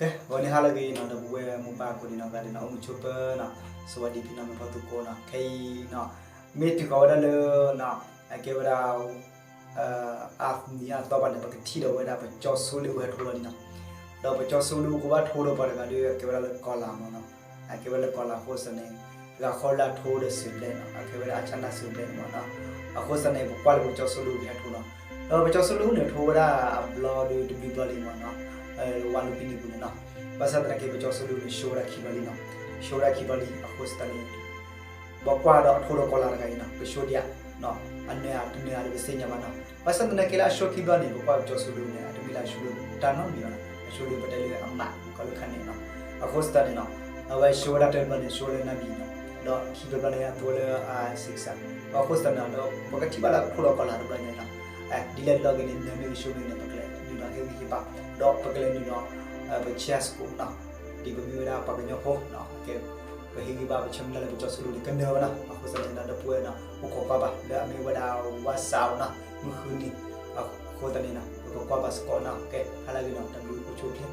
ဂီၤန့ၣ်ဟါလၢအဂ့ၤနီၤ ဒီပုၢ်ဝဲၢ်မိၢ်ပၢ်ကိးဒံနီၢ်ဂၤဒဲးနီၤ အိၣ်မုာ်ဆိးပၢၤနီၤ စဝၤဒံဖံနီၤ မ့ၢ်ဖီသူကိးနီၤ ခဲအံၤနီၤ မ့ၢ်တုၤဃီၤဝဲဒၣ်လၢ အကဲဝဲဒၣ် အါနံၤအါသီဘၣ်န့ၣ် ပကထံၣ်ဒီးဝဲဒၣ်ပကၠီဆိလ့အိၣ်ဟဲထိလီၤလံနီၤ ဒီးပကၠီဆိလ့အိၣ်ကဘၣ်ထိဒီးပှၤတဂၤဒီး အကဲဝဲဒၣ်လၢကီၤလၤမ့ၢ်နီၤ အကဲဝဲလၢကီၤလၤအဃိသတးန့ၣ် တဂၤဃီလၢအထိဒီးစံးဘျဲၣ်နီၤ အကဲဝဲဒၣ်အဆၣ်နၢ်စံးဘျဲၣ်န့ၣ်မ့ၢ်နီၤ အဃိသတးန့ၣ် ပကွၢ်လၢပကၠီဆိလ့အိၣ်ကဟဲထိနီၤ ဒီးပကၠီဆိလ့အိၣ်န့ၣ် ထိဝဲဒၣ်အဘျီဒီးတဘျုးဘျီလံမ့ၢ်နီၤ ဝါလူၤပံနံၤပူၤန့ၣ်နီၤ ဘၣ်ဆၣ်သနာ်က့ ပကၠီဆိလ့အိၣ်န့ၣ် ဆိဝဲဒၣ်ခံဘျီလံနီၤ ဆိဝဲဒၣ်ခံဘျီလံ အဃိသတးန့ၣ် ပကွၢ်ဒီးအထိဒီးကီၤလၤတဂၤအံၤနီၤ ပဆိဒံးဧါ အနၢၤဧါတနၢၤဧါဒီး ပသ့ၣ်ညါဘၣ်နီၤ ဘၣ်ဆၣ်သနာ်က့လၢအဆိခံဘျီန့ၣ် ပကွၢ်ပကၠီဆိလ့အိၣ်န့ၣ် အတမ့ၢ်လၢအဆိလ့တၢ်နီတမံၤဘၣ်နီၤ အဆိလ့ပတဲလၢအမးကီလၢခါန့ၣ်နီၤ အဃိသတးန့ၣ်နီၤ အဝဲဆိဝဲဒၣ်တဘျီန့ၣ် ဆိလၢနၢ်ဘံနီၤ ဒီးခံဘျီဘျီန့ၣ် အထိလၢအစံးကစၢ် အဃိသတးန့ၣ်ဒီး ပကထံၣ်ဘၣ်လၢအထိဒီးကီၤလၤတဘျီညါနီၤ ဒ်လဲၣ်တဘျီက့ၤန့ၣ် နၢၤမ့ၢ်ဂ့ၤဆိမ့ၢ်ဂ့ၤန့ၣ် ပကလဲၤနုာ်လီၤဟ့ၣ်ဂံၢ်ဟ့ၣ်ဘါ ဒီးပကလဲၤနုာ်လီၤ ပ chess ကိးနီၤ ဒ်ပမ့ၢ်ဝဲဒၣ်ပှၤကညီဖိနီၤ ကဲ ပဟ့ၣ်ဂံၢ်ဘါပဆၢမုၢ်လၢ်လၢပကၠီဆိလ့အိၣ်န့ၣ် ကနၢၤဝဲနီၤ အဃိသတးန့ၣ်ဒီး ဒီပုၢ်ဝဲၢ်နီၤ အိၣ်ခိးကွၢ်ဘၣ်လၢအမ့ၢ်ဝဲဒၣ် WhatsApp နီၤ မုၢ်ဃုနံၤ အဃိသတးန့ၣ်နီၤ ပကကွၢ်ဘၣ်စ့ၢ်ကီးနီၤ ကဲ ဟါလၢအဂ့ၤနီၤ တၢ်ဘျုးအိၣ်ဆူၣ်အိၣ်ချ့